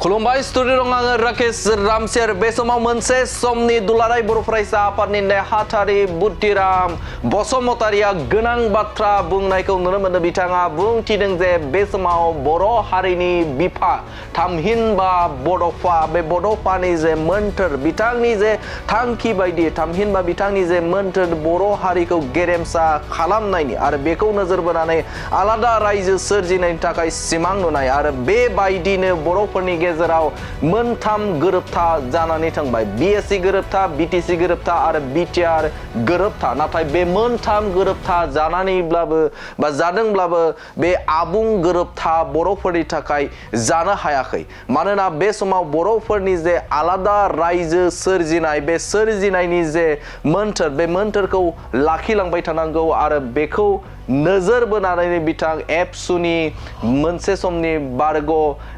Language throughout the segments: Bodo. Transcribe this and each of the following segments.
खुलुमबाय स्टुडिअ दं आङो राकेश रामसेर बे समाव मोनसे समनि दुलाराय बर' फरायसा आफादनि नेहाथारि बुद्धिराम बसुमतारिया गोनां बाथ्रा बुंनायखौ नुनो मोनो। बिथाङा बुंथिदों जे बे समाव बर' हारिनि बिफा थामहिनबा बड'फा बे बड'फानि जे मोन्थोर बिथांनि जे थांखि बायदि थामहिनबा बिथांनि जे मोन्थोर बर' हारिखौ गेरेमसा खालामनायनि आरो बेखौ नोजोर बोनानै आलादा रायजो सोरजिनायनि थाखाय सिमां नुनाय आरो बेबायदिनो बर'फोरनि गेजेराव मोनथाम गोरोबथा जानानै थांबाय। बिएससि गोरोबथा, बिटिसि गोरोबथा आरो बिटिआर गोरोबथा। नाथाय बे मोनथाम गोरोबथा जानानैब्लाबो बा जादोंब्लाबो बे आबुं गोरोबथा बर'फोरनि थाखाय जानो हायाखै। मानोना बे समाव बर'फोरनि जे आलादा रायजो सोरजिनाय बे सोरजिनायनि जे मोन्थोर बे मोन्थोरखौ लाखिलांबाय थानांगौ आरो बेखौ नोजोर बोनानै बिथां एबसुनि मोनसे समनि बारग'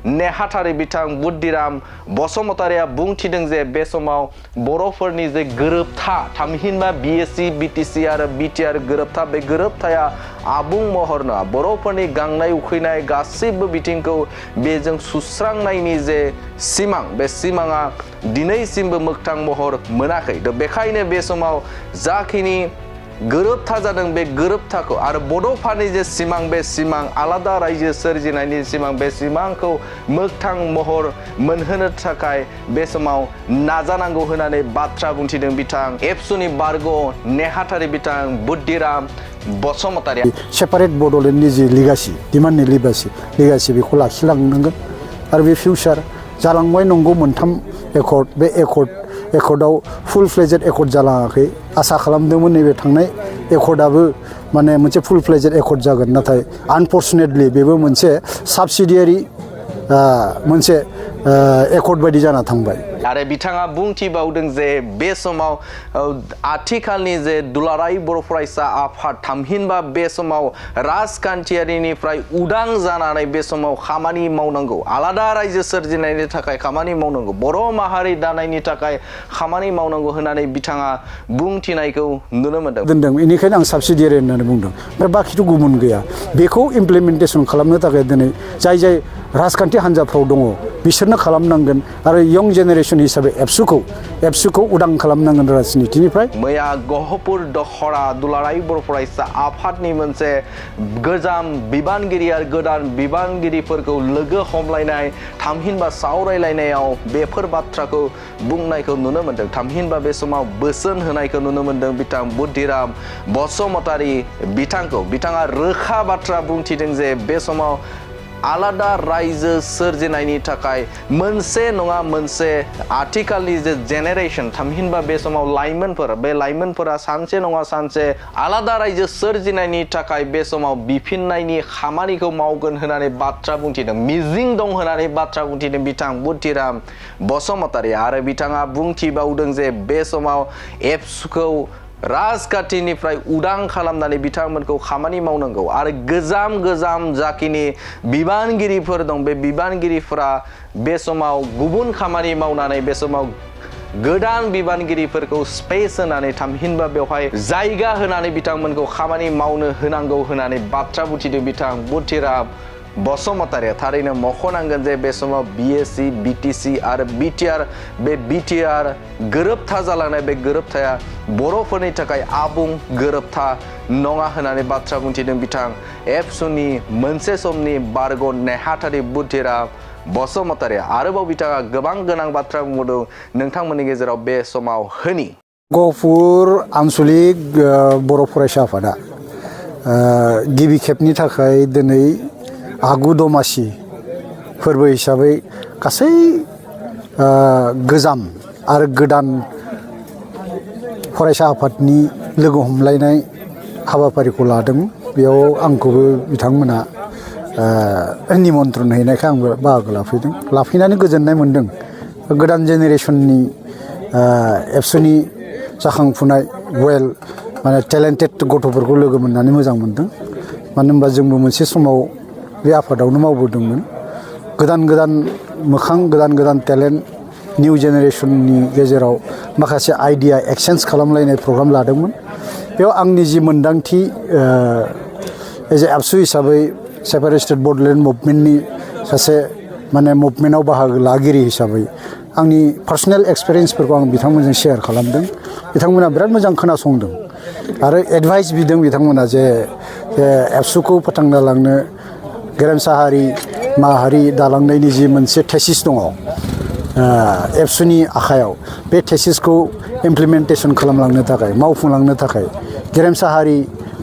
नेहाथारि बिथां बुद्धिराम बसुमतारिया बुंथिदों जे बे समाव बर'फोरनि जे गोरोबथा थामहिनबा बिएससि बिटिसि आरो बिटिआर गोरोबथा बे गोरोबथाया आबुं महर नङा। बर'फोरनि गांनाय उखैनाय गासैबो बिथिंखौ बेजों सुस्रांनायनि जे सिमां बे सिमाङा दिनैसिमबो मोगथां महर मोनाखै। बेखायनो बे समाव जाखिनि गोरोबथा जादों बे गोरोबथाखौ आरो बड'फानि जे सिमां बे सिमां आलादा रायजो सोरजिनायनि सिमां बे सिमांखौ मोगथां महर मोनहोनो थाखाय बे समाव नाजानांगौ होननानै बाथ्रा बुंथिदों बिथां एबसुनि बारग' नेहाथारि बिथां बुद्धिराम बसुमतारिया। सेपारेट बड'लेण्डनि जि लिगासि डिमान्डनि लिगासि बेखौ लाखिलांनांगोन आरो बे फिउचार जालांबाय नंगौ मोनथाम एकर्ड बे एकर्डआव फुल फ्लेजेड एकर्ड जालाङाखै। आसा खालामदोंमोन नैबे थांनाय एकर्डआबो माने मोनसे फुल फ्लेजेड एकर्ड जागोन, नाथाय आनफर्चुनेटलि बेबो मोनसे साबसिडियारि मोनसे एकर्ड बायदि जाना थांबाय। आरो बिथाङा बुंथिबावदों जे बे समाव आथिखालनि जे दुलाराय बर' फरायसा आफाद थामहिनबा बे समाव राजखान्थियारिनिफ्राय उदां जानानै बे समाव खामानि मावनांगौ, आलादा रायजो सोरजिनायनि थाखाय खामानि मावनांगौ, बर' माहारि दानायनि थाखाय खामानि मावनांगौ होननानै बिथाङा बुंथिनायखौ नुनो मोनदों। बेनिखायनो आं साबसिडियारि होननानै बुंदों। ओमफ्राय बाखिथ' गुबुन गैया। बेखौ इमप्लिमेन्टेसन खालामनो थाखाय दिनै जाय राजखान्थि हान्जाफ्राव दङ बिसोरनो खालामनांगोन आरो यं जेनेरेसन हिसाबै एबसुखौ उदां खालामनांगोन राजनितिनिफ्राय। मैया गहपुर दखरा दुलाराय बर' फरायसा आफादनि मोनसे गोजाम बिबानगिरि आरो गोदान बिबानगिरिफोरखौ लोगो हमलायनाय थामहिनबा सावरायलायनायाव बेफोर बाथ्राखौ बुंनायखौ नुनो मोन्दों। थामहिनबा बे समाव बोसोन होनायखौ नुनो मोन्दों बिथां बुद्धिराम बसुमतारि बिथाङा रोखा बाथ्रा बुंथिदों जे बे समाव आलादा रायजो सोरजिनायनि थाखाय मोनसे नङा मोनसे आथिखालनि जे जेनेरेसन थामहिनबा बे समाव लाइमोनफोरा सानसे नङा सानसे आलादा रायजो सोरजिनायनि थाखाय बे समाव बिफिननायनि खामानिखौ मावगोन होननानै बाथ्रा बुंथिदों, मिजिं दं होननानै बाथ्रा बुंथिदों बिथां बुद्धिराम बसुमतारि। आरो बिथाङा बुंथिबावदों जे बे समाव एबसुखौ राजखान्थिनिफ्राय उदां खालामनानै बिथांमोनखौ खामानि मावनांगौ आरो गोजाम जाखिनि बिबानगिरिफोर दं बे बिबानगिरिफोरा बे समाव गुबुन खामानि मावनानै बे समाव गोदान बिबानगिरिफोरखौ स्पेस होनानै थामहिनबा बेवहाय जायगा होनानै बिथांमोनखौ खामानि मावनो होनांगौ होननानै बाथ्रा बुंथिदों बिथां बुद्धिराम बसुमतारिया। थारैनो मख'नांगोन जे बे समाव बिएससि बिटिसि आरो बिटिआर गोरोबथा जालांनाय बे गोरोबथाया बर'फोरनि थाखाय आबुं गोरोबथा नङा होननानै बाथ्रा बुंथिदों बिथां एबसुनि मोनसे समनि बारग' नेहाथारि बुद्धिराम बसुमतारिया। आरोबाव बिथाङा गोबां गोनां बाथ्रा बुंबावदों नोंथांमोननि गेजेराव बे समाव होनि। गहपुर आनसलिक बर' फरायसा आफादा गिबि खेबनि थाखाय दिनै आगु दमासि फोरबो हिसाबै गासै गोजाम आरो गोदान फरायसा आफादनि लोगो हमलायनाय हाबाफारिखौ लादोंमोन। बेयाव आंखौबो बिथांमोना निमन्त्रन हैनायखाय आंबो बाहागो लाफैनानै गोजोननाय मोन्दों। गोदान जेनेरेसननि एबसुनि जाखांफुनाय माने टेलेन्टेड गथ'फोरखौ लोगो मोननानै मोजां मोन्दों। मानो होनबा जोंबो मोनसे समाव बे आफादावनो मावबोदोंमोन। गोदान मोखां गोदान टेलेन्ट निउ जेनेरेसननि गेजेराव माखासे आइडिया एक्सचेन्ज खालामलायनाय प्रग्राम लादोंमोन। बेयाव आंनि जि मोन्दांथि एज ए एबसु हिसाबै सेपारेट स्टेट बड'लेण्ड मुभमेन्टनि सासे माने मुभमेन्टआव बाहागो लागिरि हिसाबै आंनि पार्सनेल एक्सपिरियेन्सफोरखौ आं बिथांमोनजों शेयार खालामदों बिथांमोना बिराद मोजां खोनासंदों आरो एडभाइस बिदों बिथांमोना जे एबसुखौ फोथांना लांनो गेरेमसा हारि माहारि दालांनायनि जि मोनसे थेसिस दङ एबसुनि आखायाव बे थेसिसखौ इमप्लिमेन्टेसन खालामलांनो थाखाय मावफुंलांनो थाखाय गेरेमसा हारि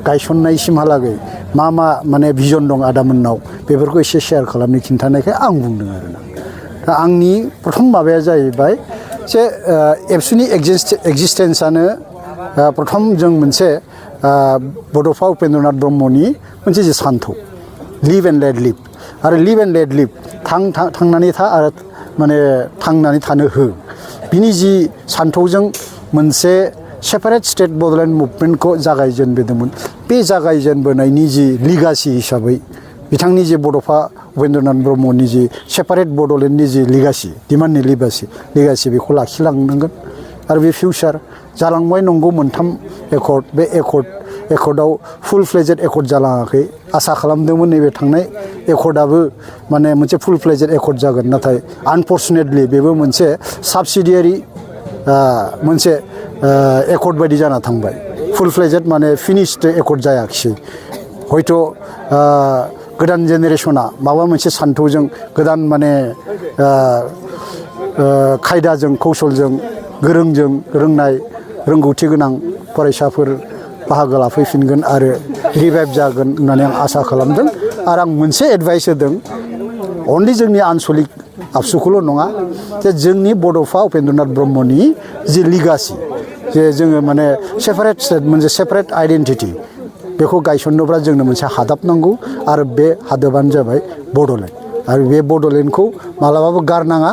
गायसननायसिमहालागै मा माने भिजन दं आदामोननाव बेफोरखौ एसे शेयार खालामनो खिन्थानायखाय आं बुंदों आरोना दा आंनि प्रथम माबाया जाहैबाय जे एबसुनि एक्जिस्टेन्सआनो प्रथम जों मोनसे बड'फा उपेन्द्रनाथ ब्रह्मनि मोनसे जे सान्थौ लिभ एन्ड लेट लिभ आरो लिभ एन्ड लेट लिभ थांनानै था आरो माने थांनानै थानो हो बिनि जि सान्थौजों मोनसे सेपारेट स्टेट बड'लेण्ड मुभमेन्टखौ जागायजेनबोदोंमोन बे जागायजेनबोनायनि जि लिगासि हिसाबै बिथांनि जे बड'फा उपेन्द्रनाथ ब्रह्मनि जि सेपारेट बड'लेण्डनि जि लिगासि डिमान्डनि लिगासि बेखौ लाखिलांनांगोन आरो बे फिउचार जालांबाय नंगौ मोनथाम एकर्ड बे एकर्डआव फुल फ्लेजेड एकर्ड जालाङाखै आसा खालामदोंमोन नैबे थांनाय एकर्डआबो माने मोनसे फुल फ्लेजेड एकर्ड जागोन नाथाय आनफर्चुनेटलि बेबो मोनसे साबसिडियारि मोनसे एकर्ड बायदि जाना थांबाय फुल फ्लेजेड माने फिनिश्ड एकर्ड जायाखिसै हयथ' गोदान जेनेरेसना माबा मोनसे सान्थौजों गोदान माने खायदाजों कौशलजों गोरोंजों रोंनाय रोंगौथि गोनां फरायसाफोर बाहागो लाफैफिनगोन आरो रिभाइभ जागोन होननानै आं आसा खालामदों आरो आं मोनसे एडभाइस होदों अनलि जोंनि आनसलिक आबसुखौल' नङा जे जोंनि बड'फा उपेन्द्रनाथ ब्रह्मनि जि लिगासि जे जोङो माने सेपारेट स्टेट मोनसे सेपारेट आइडेन्टिटि बेखौ गायसननोब्ला जोंनो मोनसे हादाब नांगौ आरो बे हादाबानो जाबाय बड'लेण्ड आरो बे बड'लेण्डखौ मालाबाबो गारनाङा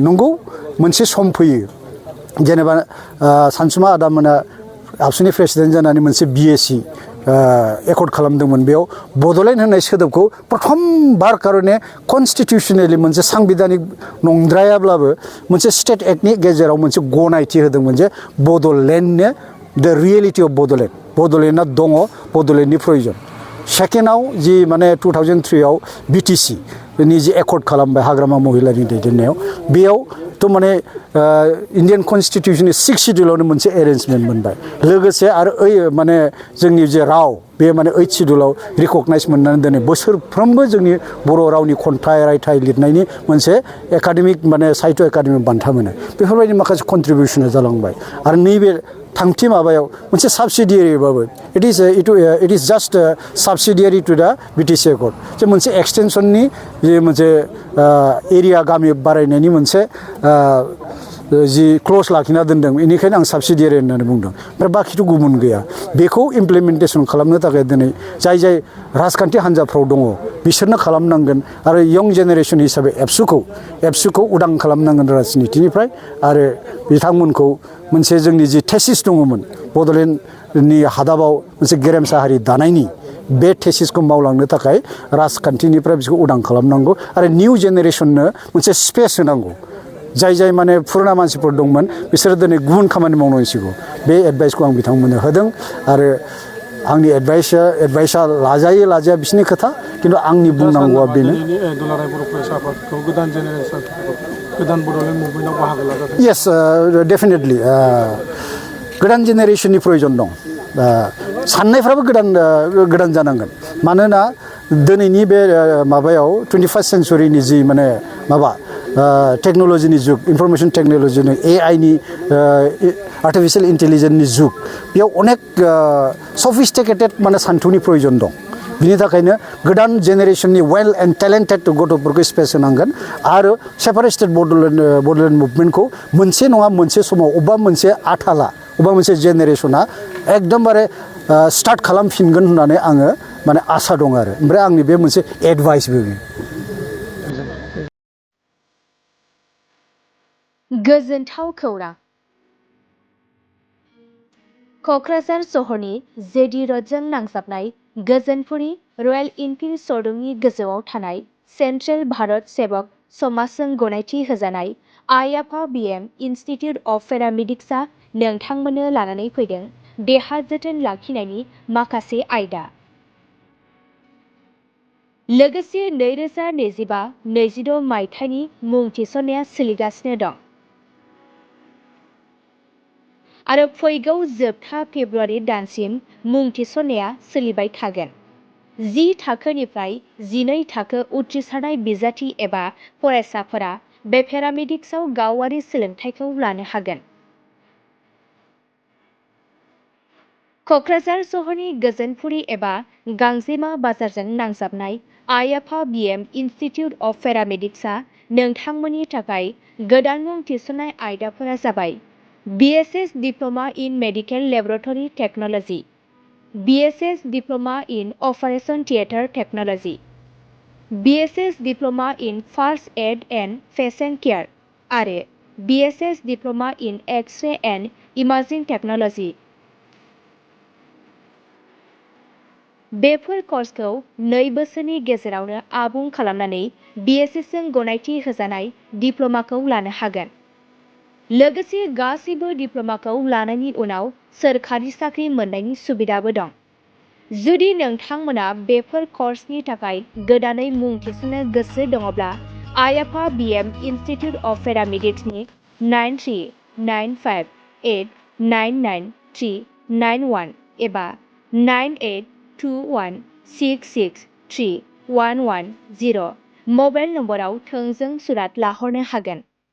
नंगौ मोनसे सम फैयो जेनेबा सानसुमा आदामोना आबसुनि प्रेसिडेन्ट जानानै मोनसे बिएसि एकर्ड खालामदोंमोन बेयाव बड'लेण्ड होननाय सोदोबखौ प्रथम बार कारने कनस्टिटिउसनेलि मोनसे सांबिधानिक नंद्रायाब्लाबो मोनसे स्टेट एक्टनि गेजेराव मोनसे गनायथि होदोंमोन जे बड'लेण्डनो द रियेलिटि अफ बड'लेण्डआ दङ बड'लेण्डनि प्रयजन सेकेन्डआव जि माने 2003आव बिटिसि नि जि एकर्ड खालामबाय हाग्रामा महिलानि दैदेननायाव बेयावथ' माने इन्डियान कनस्टिटिउसननि 6 शिडिउलावनो मोनसे एरेन्जमेन्ट मोनबाय लोगोसे आरो माने जोंनि जे राव बे माने 8 शिडिउलाव रिकगनाइज मोननानै दिनै बोसोरफ्रोमबो जोंनि बर' रावनि खन्थाइ रायथाइ लिरनायनि मोनसे एकाडेमिक माने साहित्य एकाडेमि बान्था मोनो बेफोरबायदि माखासे कन्ट्रिबिउसना जालांबाय आरो नैबे थामथि माबायाव मोनसे साबसिडियारिबाबो इट इज जास्ट साबसिडियारि टु दा बिटिसि एकर्ड जे मोनसे एक्सटेनसननि जे मोनसे एरिया गामि बारायनायनि मोनसे जि क्लज लाखिना दोनदों बेनिखायनो आं साबसिडियारि होननानै बुंदों ओमफ्राय बाखिथ' गुबुन गैया बेखौ इमप्लिमेन्टेसन खालामनो थाखाय दिनै जाय राजखान्थि हान्जाफ्राव दङ बिसोरनो खालामनांगोन आरो यं जेनेरेसन हिसाबै एबसुखौ उदां खालामनांगोन राजनितिनिफ्राय आरो बिथांमोनखौ मोनसे जोंनि जि थेसिस दङमोन बड'लेण्डनि हादाबाव मोनसे गेरेमसा हारि दानायनि बे थेसिसखौ मावलांनो थाखाय राजखान्थिनिफ्राय बिसोरखौ उदां खालामनांगौ आरो निउ जेनेरेसननो मोनसे स्पेस होनांगौ जाय माने फुराना मानसिफोर दंमोन बिसोरो दिनै गुबुन खामानि मावनांसिगौ बे एडभाइसखौ आं बिथांमोननो होदों आरो आंनि एडभाइसा लाजाया बिसोरनि खोथा खिन्थु आंनि बुंनांगौआ बेनो दुलाराय बर' फरायसा आफादखौ गोदान जेनेरेसनफोरखौ गोदान बड'लेण्ड मुभमेन्टआव बाहागो लाजागोन येस डेफिनेटलि गोदान जेनेरेसननि प्रयजन दं साननायफ्राबो गोदान जानांगोन मानोना दिनैनि बे माबायाव 21st सेन्चुरिनि जि माने माबा टेक्न'लजिनि जुग इनफरमेसन टेक्न'लजिनि एआइनि आर्टिफिशियेल इन्टेलिजेन्सनि जुग बेयाव अनेक सफिस्टिकेटेड माने सान्थौनि प्रयजन दं बिनि थाखायनो गोदान जेनेरेसननि वेल एन्ड टेलेन्टेड गथ'फोरखौ स्पेस होनांगोन आरो सेपारेट स्टेट बड'लेण्ड मुभमेन्टखौ मोनसे नङा मोनसे समाव अबेबा मोनसे आथाला अबेबा मोनसे जेनेरेसना एकदमबारे स्टार्ट खालामफिनगोन होननानै आङो माने आसा दं आरो ओमफ्राय आंनि बे मोनसे एडभाइसबो गोजोनथाव खौरां क'क्राझार सहरनि जेडि र'डजों नांजाबनाय गोजोनपुरी रयेल इनफिल्ड श'रुमनि गोजौआव थानाय सेन्ट्रेल भारत सेबक समाजजों गनायथि होजानाय आइ आफा बिएम इनस्टिटिउट अफ पेरामेडिक्सआ नोंथांमोननो लानानै फैदों देहा जोथोन लाखिनायनि माखासे आयदा लोगोसे 2025-26 मायथाइनि मुं थिसननाया सोलिगासिनो दं आरो फैगौ जोबथा फेब्रुआरि दानसिम मुं थिसननाया सोलिबाय थागोन। 10 थाखोनिफ्राय 12 थाखो उथ्रिसारनाय बिजाथि एबा फरायसाफोरा बे पेरामेडिक्सआव गावारि सोलोंथाइखौ लानो हागोन। क'क्राझार सहरनि गोजोनपुरी एबा गांजेमा बाजारजों नांजाबनाय आइ आफा बिएम इनस्टिट्युट अफ पेरामेडिक्सआ नोंथांमोननि थाखाय गोदान मुं थिसननाय आयदाफोरा जाबाय BSS diploma in medical laboratory technology, BSS diploma in operation theatre technology, BSS diploma in first aid and patient care आरो BSS diploma in X-ray and imaging technology. बेफोर कर्सखौ 2 बोसोरनि गेजेरावनो आबुं खालामनानै BSSजों गनायथि होजानाय डिप्ल'माखौ लानो हागोन। लोगोसे गासैबो डिप्ल'माखौ लानायनि उनाव सोरखारि साख्रि मोननायनि सुबिदाबो दं। जुदि नोंथांमोना बेफोर कर्सनि थाखाय गोदानै मुं थिसननो गोसो दङब्ला आइ आफा बिएम इनस्टिट्युट अफ पेरामेडिक्सनि 9395899391 एबा 9821663110 मबाइल नम्बराव थोंजों सुरात लाहरनो हागोन।